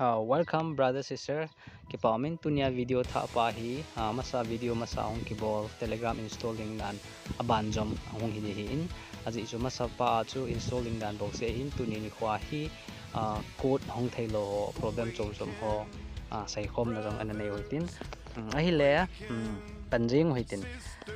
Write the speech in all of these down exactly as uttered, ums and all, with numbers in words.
Ah, welcome brother sister. Kipa umin, tunia video thah pa hi, ah, masa video masa hung kibol Telegram install ding dan aban jom hung hi ding ahin. Ajeh chu masa pa chu install ding dan bol se ahin, tuni nikho hi, ah, code hung thei lou ho, problem chom chom ho, ah, seikhomna jong ana nei u hitin. Hmm, ahile, hmm, pan jing u hitin.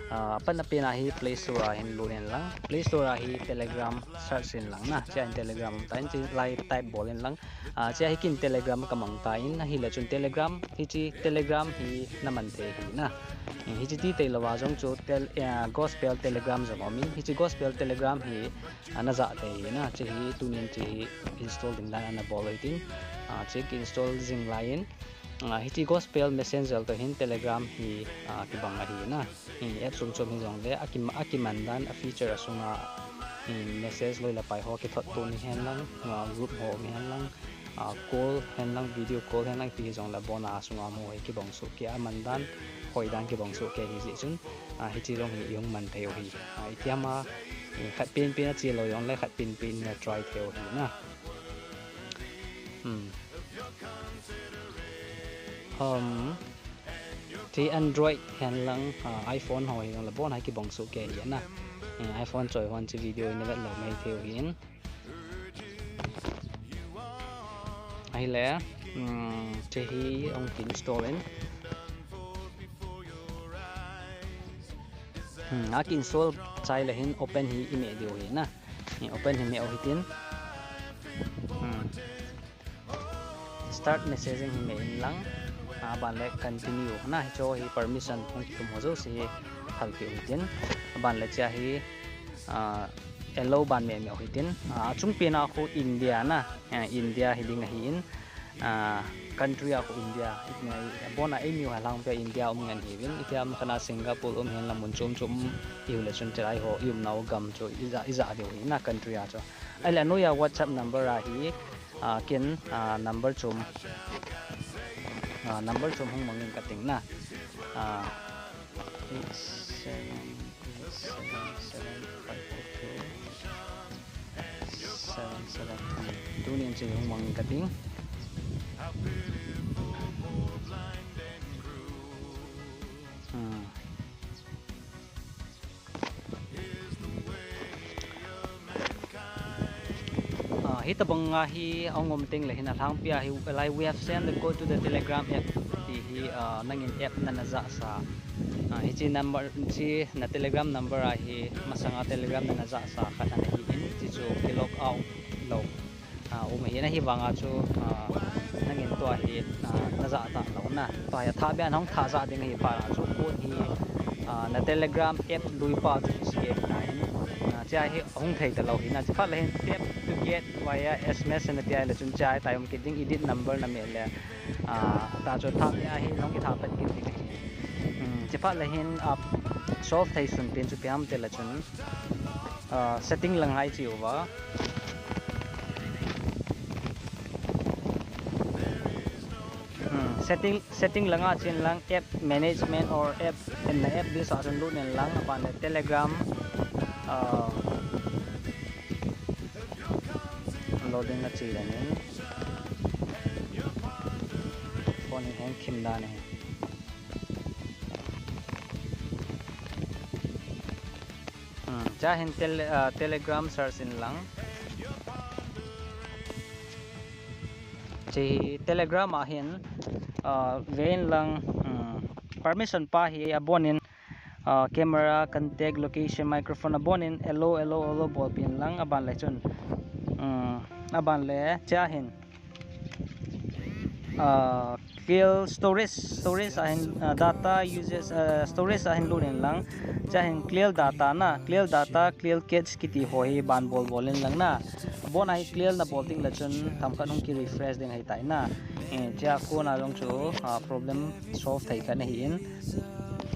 Ah, apan apen a hi Play Store a hin lut in lang. Play Store a hi Telegram search in lang na. Chea hin Telegram um tan, chea lai type bol in lang. Ah, chea hi kin Telegram ka mang tan, ahile chun Telegram, hiche Telegram hi na man thei ahi na. Eh, hiche ti tei lou a jong chu tel-, eh, Gospel Telegram jong um in. Hiche Gospel Telegram hi, ah, na ja thei ahi na. Chea hi tunin chea hi install ding dan ana bol u hitin. Ah, chea ki install jing lai in. Ah, hiche Gospel Messenger toh hin Telegram hi, ah, kibang ahi na. Hmm, app chom chom hi jongle, aki-, akiman dan a feature a sunga, hmm, message loi le pai ho kithot to ni hen lang, ah, group ho um hen lang, ah, call hen lang, video call hen lang, ti hi jongle abon a sunga mu hi kibang soh kei, aman dan, hoi dan kibang soh kei ahi jeh chun, ah, hiche jong hi i hung man thei u ahi. Ah, itiham a, eh, khat pen pen a che lou jongle, khat pen pen a try thei u ahi na. Hmm. Um, Ti Android hen lang, ah, iPhone ho hi lang le abon a hi kibang soh kei ahi na. Eh, iPhone choi hon chea video i na vet lou mai thei u ahin. Ahile, hmm, chea hi hung ki install in. Hmm, aki install chai le hin open hi i meh diu ahi na. Eh, open hi meh u hitin. Hmm. Start messaging hi meh in lang, aban le continue na, hicho hi permission hung kitum ho jouse hi halpeh u hitin, aban le chea hi, ah, allow ban meh meh u hitin, ah, achung pen a khu India na, eh, India hi ding ahin, ah, country a khu India, abon a eimi u Halangpi a India um ngen ahiuvin, itiham khat a Singapore um hen lang mun chom chom um, i u le chun chea lai ho, i umnau gam chu i ja, i ja diu ahi na country a chu. Ahile anoi a WhatsApp number a hi, ah, ken, ah, number chom, ah, number chom hung mang in kating na. Ah, eight seven eight seven seven five eight two seven seven. Hmm, tunin chea hung mang in kating. Hmm. Ah, hitabang a hi ahung um teng le hin Halangpi a hi, like, "We have sent the code to the Telegram app," ti hi, ah, nangin app na na jahsa. Ah, hiche number, hiche na Telegram number a hi masanga Telegram na na jahsa khat ana hi in, hiche chu ki log out lou. Ah, um ahi na, hivang a chu, ah, nangin tua hi, ah, na jah ta lou na. Tua hi athah beh a nahung thah jah ding ahi, pa chu code hi, ah, na Telegram app lui pa chu save na in, ah, chea hi hung thei ta lou ahi na. Chuphat le hin tap to get via S M S na tia le chun chea hi tai um kit ding, edit number na meh le, ah, ta chu athah beh a hi nahung kithah pat kit ding ahi. Hmm, chuphat le hin, ah, solve thei sun pen chu ipi ham ti le chun, ah, setting lang a i che uva. Hmm, setting, setting lang a chen lang, app management or app, in na app list a chun lut in lang, aban le Telegram, ah, loading a che le in. Phone hi hang thim dan ahi. Hmm, chea hin Tele-, ah, Telegram search in lang. Chea Telegram a hin, ah, ve in lang, hmm, permission pa hi abon in, ah, camera, contact, location, microphone abon in allow, allow, allow bolpeh in lang, aban le chun. Hmm, aban le chea hin, ah, clear storage, storage a hin, ah, data uses, ah, storage a hin lut in lang. Chea hin clear data na, clear data, clear cache kiti ho hi ban bol bol in lang na. Abon a hi clear na bol teng le chun themkhat hung ki refresh ding ahi tai na. Eh, chea kona jong chu, ah, problem solve thei khat ahi in.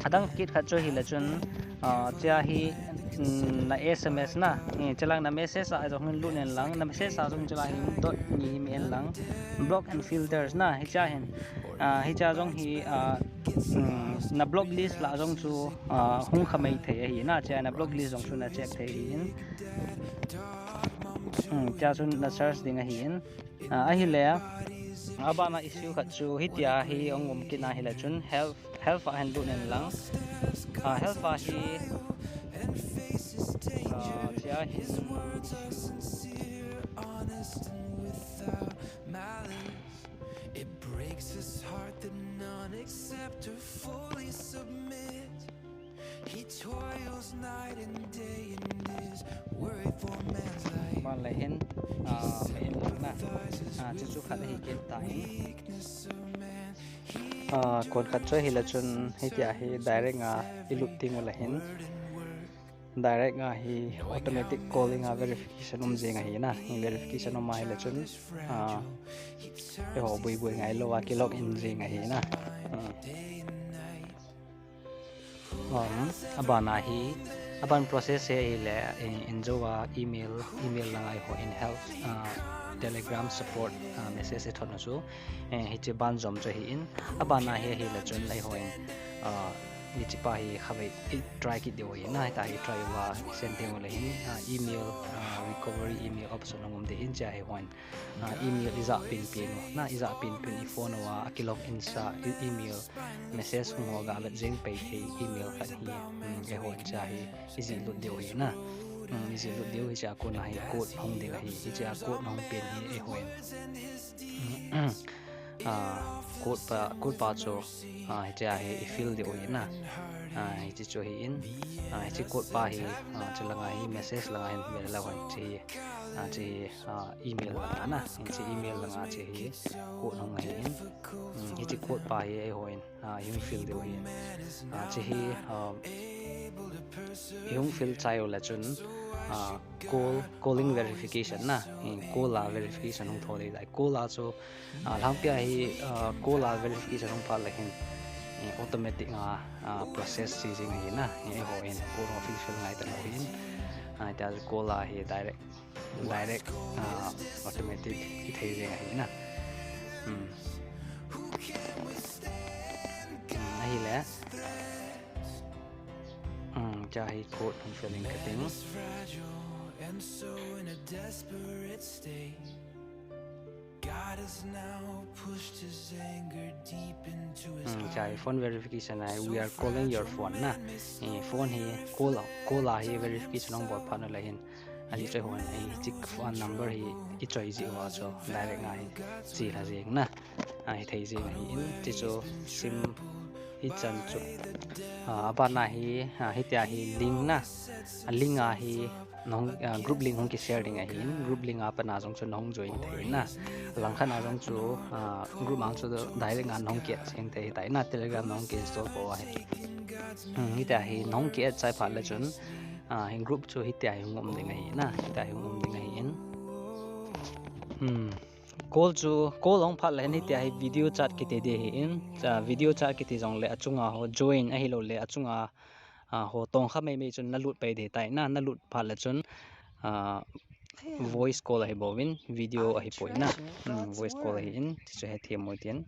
Adang kit khat chu ahile chun, ah, chea hi, mm, na S M S na, eh, chea lang na message a jong hin lut in lang, na message a jong chea lang hin dot ni hi meh in lang, block and filters na, hichea hin, ah, hichea jong hi, ah, mm, na block list lah jong chu, ah, hung kha mai thei ahi na, chea na block list jong chu na check thei ahi in, mm, chea chu na search ding ahi in. Ah, ahile, Abana issue khat chu hitia hi hung um kit na hile chun health, health a hin lut in lang. Ah, health a hi, ah, tia hi. It breaks his heart that none accept or fully submit. He toils night and day in this worry for man's life. Ban le hin, ah, me in lang na. Ah, chu chu khat hi kit ta hin. Weakness of man. Ah, kon khat chu hile chun hitia hi direct a i lut ding u le hin. Direct a hi automatic calling a verification um jing ahi na. Hi verification um a hile chun, ah, eiho bui bui ngai lou a ki log in jing ahi na. Hmm. Um, abana hi, aban process hi ahile, in, in jou a email, email lang a eiho in help, ah, Telegram support, ah, message hi thot na chu. Eh, hiche ban jom chu ahi in. Abana hi ahile chun eiho in, ah, hiche pa hi khatvei i try kit diu ahi na, hita hi try uva send diu le hin, ah, email, ah, recovery email option hung um ding ahin, hiche a hi hon, ah, email i jah pen pen u, na i jah pen pen i phone uva, a ki log in sa, i email message hung ho ga vet jeng pai thei email khat hi, um, eiho in hiche a hi i jih lut diu ahi na. Um, i jih lut diu, hiche a kon a hi code hung ding ahi, hiche a code hung pen hi eiho in. Ah, code pa, code pa chu, ah, hiche a hi i fill diu ahi na. Ah, hiche chu ahi in. Ah, hiche code pa hi, ah, chu lang a hi message lang a hin ve leu hen hiche hi, ah, hiche hi, ah, email lang a na. Hiche email lang a hiche hi code hung ahi in. Hmm, hiche code pa hi eiho in, ah, i hung fill diu ahi. Ah, hiche hi, ah, i hung fill chai u le chun, ah, call, calling verification na. Hi call a verification hung thou ding ahi. Call a chu, ah, alhangpi a hi, ah, call a verification hung phat le hin, eh, automatic a, ah, process sei jing ahi na. Hi eiho in code hung fill fill ngai talou hin. Ah, tia chu call a hi direct, direct, ah, automatic i thei jing ahi na. Hmm. Hmm, ahile. Hmm, hiche a hi code hung fill in kate. Hmm, hiche a hi phone verification a hi, "We are calling your phone," na. Eh, phone hi call, call a hi verification hung bol phat u le hin. Ajeh chu eiho in, eh, hiche phone number hi i choi jeh uva chu direct a hi che lha jeng na. Ah, hi thei jeng ahi in, hiche chu sim hichan chu. Ah, abana hi, ah, hitia hi link na. Ah, link a hi nahung, ah, group link hung ki share ding ahi in, group link a pat na jong chu nahung join thei na. Langkhat na jong chu, ah, group a chu direct a nahung ki add jeng thei ahitai na, Telegram nahung ki install pou ahi. Hmm, hitia hi nahung ki add chai phat le chun, ah, hi group chu hitia hi hung um ding ahi na, hitia hi hung um ding ahi in. Hmm. Call chu, call hung phat le hin hitia hi video chat kiti ding ahi in, ah, video chat kiti jong le achunga ho join ahilou le achunga, ah, ho tongkha mei mei chun na lut pai ding ahitai na, na lut phat le chun, ah, voice call ahi bouvin, video ahi poi na. Hmm, voice call ahi in, hiche chu hethem u hitin.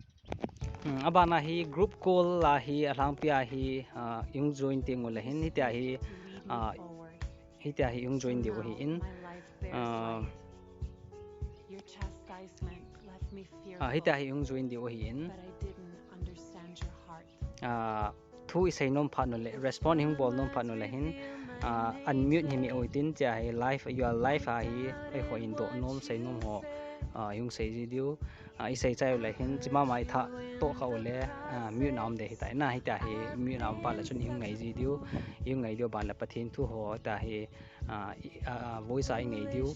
Hmm, abana hi group call a hi alhangpi a hi, ah, i hung join teng u le hin hitia hi, ah, hitia hi i hung join diu ahi in, ah, ah, hitia hi i hung join diu ahi in, ah, thu i sei nom phat u le, respond i hung bol nom phat u le hin, ah, unmute hi me u hitin, hitia hi live, you are live a hi, eiho in doh nom, sei nom ho, ah, i hung sei ji diu. Ah, i sei chai u le hin, chima mai tha toh kha u le, ah, mute na um ding ahitai na, hitia hi mute na um phat le chun i hung ngai ji diu, i hung ngai diu ban le Pathen thu ho, hitia hi, ah, i, ah, ah, voice a i ngai diu,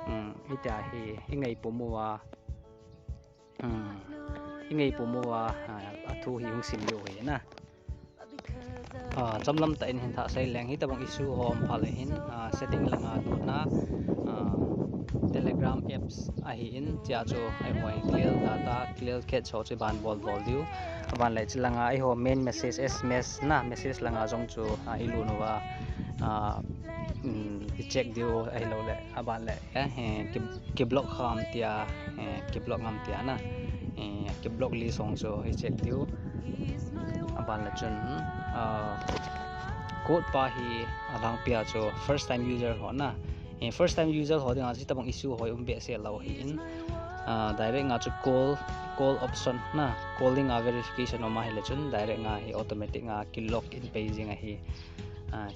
um, hitia hi i ngai pum uva, um, i ngai pum uva, ah, athu hi hung sim diu ahi na. Ah, chomlam tah in hin thah sei leng, hitabang issue ho um phat le hin, ah, setting langa lutna, ah, Telegram apps ahi in, hichea chu eiho in clear data, clear cache ho chu i ban bol bol diu. Aban le hiche langa eiho main message, S M S na message langa jong chu, ah, i lut uva, ah, um, i check diu ahilou le, aban le, eh, eh, ki, ki block ham tia, eh, ki block ngam tia na, eh, ki block list ho chu i check diu. Aban le chun, ah, code pa hi alhangpia chu first time user ho na. Eh, first time user ho dinga chu hitabang issue ho um behseh lou ahi in. direct nga chu call, call option na, calling a verification um ahile chun direct nga hi automatic nga ki log in pai jing ahi.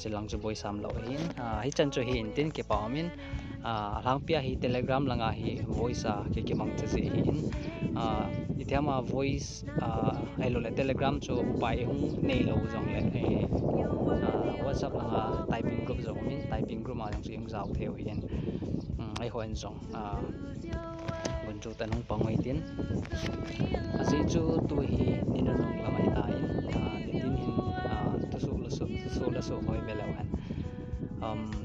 Chilang chu boisam lou ahin, hichan chu hi intin kipa umin, alhangpia hi Telegram langa hi voice a ki kimangcha ji ahin, itihama voice ahiloule Telegram chu upai ihung neilou jongle WhatsApp langa typing group jong umin, typing group a jong chu ihung jao theiu ahin, eihon jong gunchu tan hung pang u hitin. Ajeh chu tu hi ninunung lam ahitan, nitin hin thusoh le soh hoi veleu hen,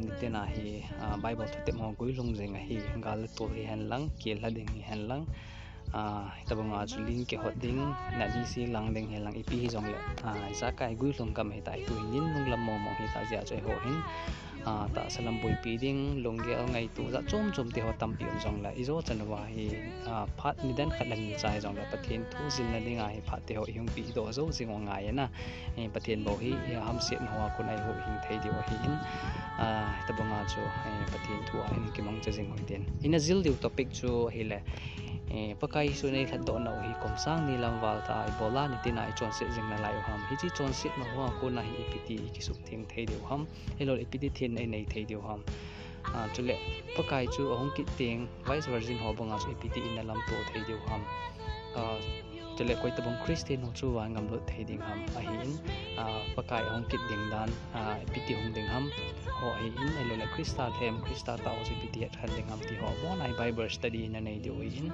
nitin a hi Bible thutep ho guilhung jing ahi, gal le tol hihen lang, kel lha ding hihen lang, hitobanga chu ling kihot ding, na D C lang ding hihen lang, ipi hijongle, ijakai guilhung gam ahitai, tu hi ninunung lam mongmong ahitah jeh a chu eiho hin tahsa lam boipi ding, lunggel ngaito jat chom chom tiho tampi um jongle, ijo chan uva hi phat nidan khat le ni chai jongle Pathen thu jilna dinga hi phat tiho ihung pehdoh jou jing u ngai ana, Pathen bou hi ihamsetna hoa kona ihuhhing thei diu ahin, hitobanga chu Pathen thu a hin kimangcha jing u hitin. Ina jil diu topic chu ahile, Pakai Jesu neilhatdoh nau hi kum sang ni lam val tah a ibola nitin a ichonset jing nalai u ham, hiche chonsetna hoa kona hi ipi ti ikisuhtheng thei diu ham, ahiloule ipi ti thenna inei thei diu ham, chule Pakai chu ahung kit teng Vice Virgin ho banga chu ipi ti ina lamto thei diu ham, chule koitobang Christian ho chu va ngamlut thei ding ham, ahin Pakai ahung kit ding dan, ipi ti hung ding ham, ho ahin, ahiloule Christa lhem, Christa tah ho chu ipi ti hetkhen ding ham ti ho abona hi Bible study ina nei diu ahin,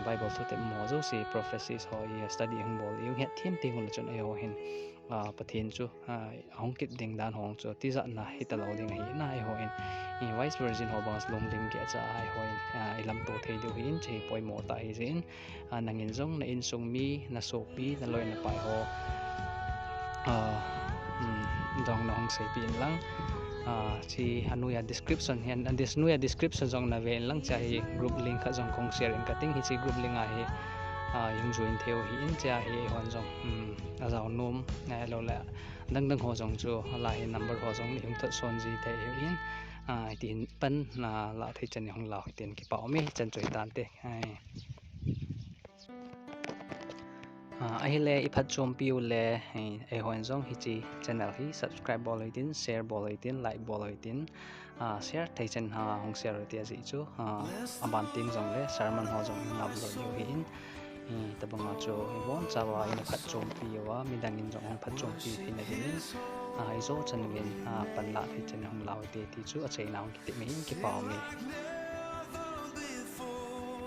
Bible thutep mo jouse, prophecies ho hi study hung bol, ihung hetthem teng ule chun eiho hin Pathen chu ahung kit ding dan ho chu tijatna hitalou ding ahina, eiho hin Vice Virgin ho banga lunglim gehcha a eiho hin ilamto thei diu ahin, hiche hi poimo tah ahijeh in, nangin jong na insung mi, na sopi, na loi na pai ho jong nahung seipeh inlang, hiche anoiya description hin, anoiya description jong nave inlang, hichea hi group link khat jong kahung share in kating, hiche group link a hi ihung join theiu ahin, hichea hi eihon jong ajao nom, ahiloule adangdang ho jong chu, ala hi number ho jong ihung thot son ji thei ahin, hitihin pan lah thei chan ihung lau hitin, kipa ume, hichan chu hitante. Ahile iphatchompiu le, eihon jong hiche channel hi subscribe bol u hitin, share bol u hitin, like bol u hitin, share thei chan a hung share u hite, ajeh chu aban teng jongle sermon ho jong ihin upload diu ahin, hitobanga chu ibonchauva ina phatchompiuva midangin jong hung phatchompi theina dingin, ijo chan uvin pan lah thei chan ihung lau hite ti chu achaina hung kitep in, kipa ume.